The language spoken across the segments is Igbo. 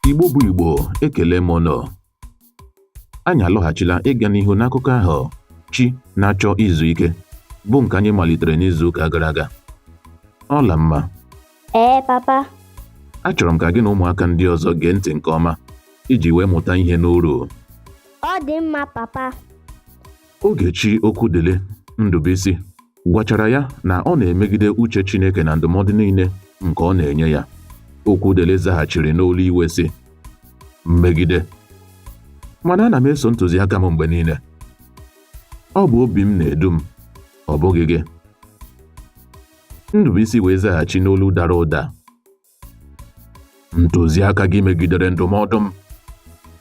Igbo bụ Igbo, ekele m ụnụ. Anyị alọghachila ịga n'ihu n'akụkọ ahụ Chi na-achọ izu ike bụ nke anyị malitere n'izuụka gara aga. Ọlamma. Ee, papa. Achọrọ m ka gị na ụmụaka ndị ọzọ gee ntị nke ọma iji wee mụta ihe n'uru. Ọ dị mma, papa. Oge chi Okwudili Ndụbụisi gwachara ya na ọ na-emegide uche Chineke na ndụmọdụ niile nke ọ na-enye ya. Okwudili zaghachiri n'olu iwe sị, Mmegide? Mana ana m eso ntụziaka m mgbe niile. Ọ bụ obi m na-edu m, ọ bụghị gị. Ndụbụisi wee zaghachi n'olu dara ụda. Ntụziaka gị megidere ndụmọdụ m.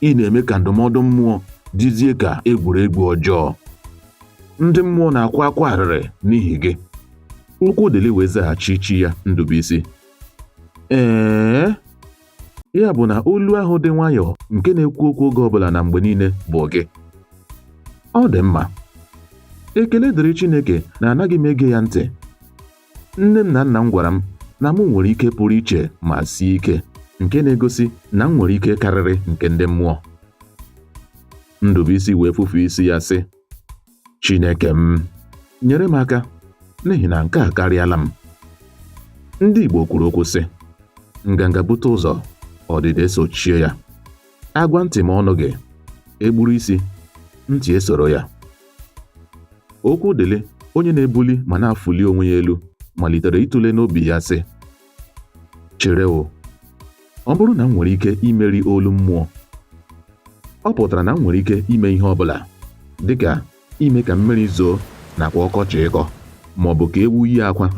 Ị na-eme ka ndụmọdụ mmụọ dịzie ka egwuregwu ọjọọ. Ndị mmụọ na-akwa akwa arịrị n'ihi gị. Okwudili wee zaghachi chi ya Ndụbụisi. Ee, ya bụ na olu ahụ dị nwayọọ nke na-ekwu okwu oge ọbụla na mgbe niile bụ gị. Ọ dị mma. Ekele dịrị Chineke na anaghị m ege ya ntị. Nne m na nna m gwara m na mụ nwere ike pụrụ iche ma sie ike nke na-egosi na m nwere ike karịrị nke ndị mmụọ. Ndụbụisi wee fufee isi ya sị, Chineke m, nyere m aka n'ihi na nke a karịala m. Ndị Igbo kwuru okwu sị, nganga bute ụzọ, ọdịda esochie ya. A gwa ntị ma ọ nụghị, e gburu isi, ntị esoro ya. Okwudili, onye na-ebuli ma na-afụli onwe ya elu, malitere ịtụle n'obi ya sị, Chere o, ọ bụrụ na m nwere ike imeri olu mmụọ, ọ pụtara na m nwere ike ime ihe ọ bụla, dịka ime ka mmiri zoo nakwa ọkọchị ịkọ, maọbụ ka ewu yie akwa,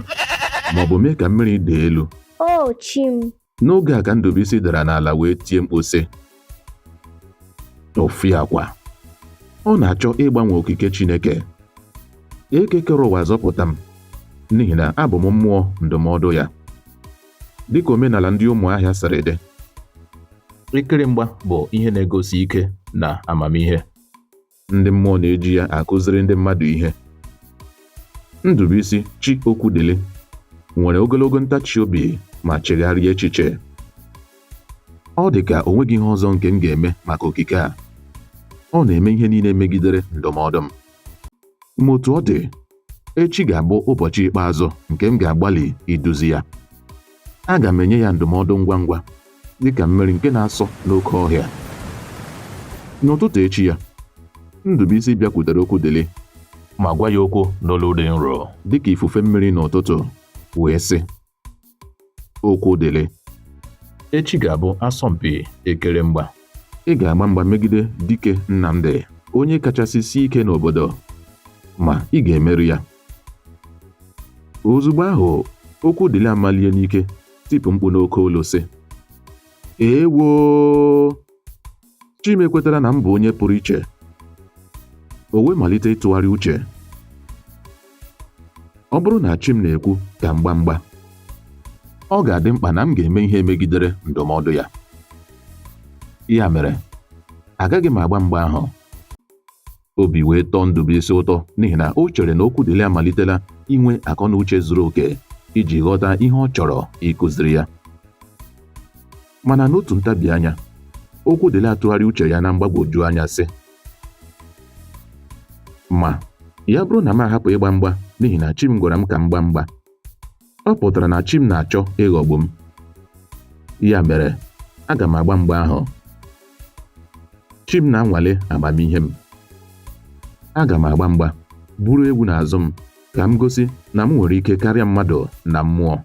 maọbụ mee ka mmiri dee elu. O chi m! N'oge a ka Ndụbụisi dara n'ala wee tie mkpu sị, Tụfịakwa! Ọ na-achọ ịgbanwe okike Chineke. Eke kere ụwa zọpụta m, n'ihi na abụ m mmụọ ndụmọdụ ya. Dịka omenala ndị Ụmụahịa siri dị, ikiri mgba bụ ihe na-egosi ike na amamihe. Ndị mmụọ na-eji ya akụziri ndị mmadụ ihe. Ndụbụisi Chi Okwudili nwere ogologo ntachi obi ma chegharịa echiche. Ọ dị ka o nweghị ihe ọzọ nke m ga-eme maka okike a. Ọ na-eme ihe niile megidere ndụmọdụ m. Ma otu ọ dị, echi ga-abụ ụbọchị ikpeazụ nke m ga-agbalị iduzi ya. Aga m enye ya ndụmọdụ ngwa ngwa dị ka mmiri nke na-asọ n'oke ọhịa. N'ụtụtụ echi ya, Ndụbụisi bịakwutere Okwudili ma gwa ya okwu n'olu dị nro dị ka ifufe mmiri n'ụtụtụ wee sị, Okwudili, echi ga-abụ asọmpi ekere mgba. Ị ga-agba mgba megide dike Nnamdị, onye kachasị sie ike n'obodo, ma ị ga-emeri ya. Ozugbo ahụ, Okwudili amalie n'ike tipụ mkpu n'oke olu sị, Ewoo! Chi m ekwetara na m bụ onye pụrụ iche. O wee malite ịtụgharị uche. Ọ bụrụ na chi m na-ekwu ka m gbaa mgba, ọ ga-adị mkpa na m ga-eme ihe megidere ndụmọdụ ya. Ya mere, agaghị m agba mgba ahụ. Obi wee tọọ Ndụbụisi ụtọ n'ihi na o chere na Okwudili amalitela inwe akọ na uche zuru oke iji ghọta ihe ọ chọrọ ịkụziri ya. Mana n'otu ntabi anya, Okwudili atụgharị uche ya na mgbagwoju anya sị, Ma, ya bụrụ na m ahapụ ịgba mgba n'ihi na chi m gwara m ka m gbaa mgba, ọ pụtara na chi m na-achọ ịghọgbu m. Ya mere, aga m agba mgba ahụ. Chi m na-anwale amamihe m. Aga m agba mgba, buru ewu n'azụ m ka m gosi na m nwere ike karịa mmadụ na mmụọ.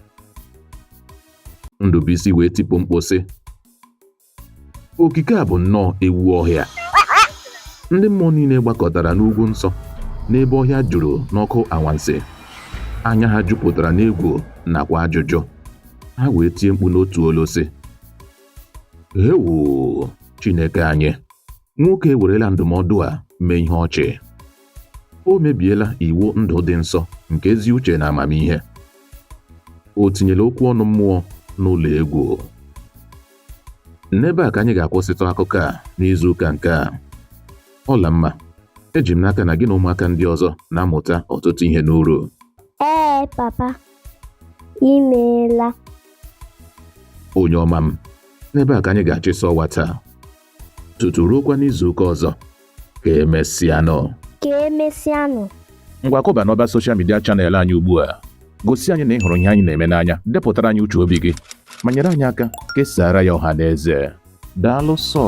Ndụbụisi wee tipụ mkpu sị, Okike a bụ nnọọ ewu ọhịa. Ndị mmụọ niile gbakọtara n'ugwu nsọ n'ebe ọhịa juru n'ọkụ anwansi. Anya ha jupụtara n'egwu nakwa ajụjụ. Ha wee tie mkpu n'otu olu sị, Ewo, Chineke anyị! Nwoke ewerela ndụmọdụ a mee ihe ọchị. O mebiela iwu ndụ dị nsọ nke ezi uche na amamihe. O tinyela okwu ọnụ mmụọ n'ụlọ egwu. N'ebe a ka anyị ga-akwụsịtụ akụkọ a n'izu ụka nke a. Ọlamma, eji m n'aka na gị na ụmụaka ndị ọzọ na-amụta ọtụtụ ihe n'uru. Ee, papa. Imeela. Onye ọma m. N'ebe a ka anyị ga-achịsa ọwa taa. Tutu ruokwa n'izuụka ọzọ, ka emesịanụ. Ka emesịanụ. Ngwa kụba n'ọba social media channel anyị ugbu a. Gosi anyị na ị hụrụ ihe anyị na-eme n'anya, depụtara anyị uche obi gị, ma nyere anyị aka kesaara ya ọha na eze. Daalụ sọ.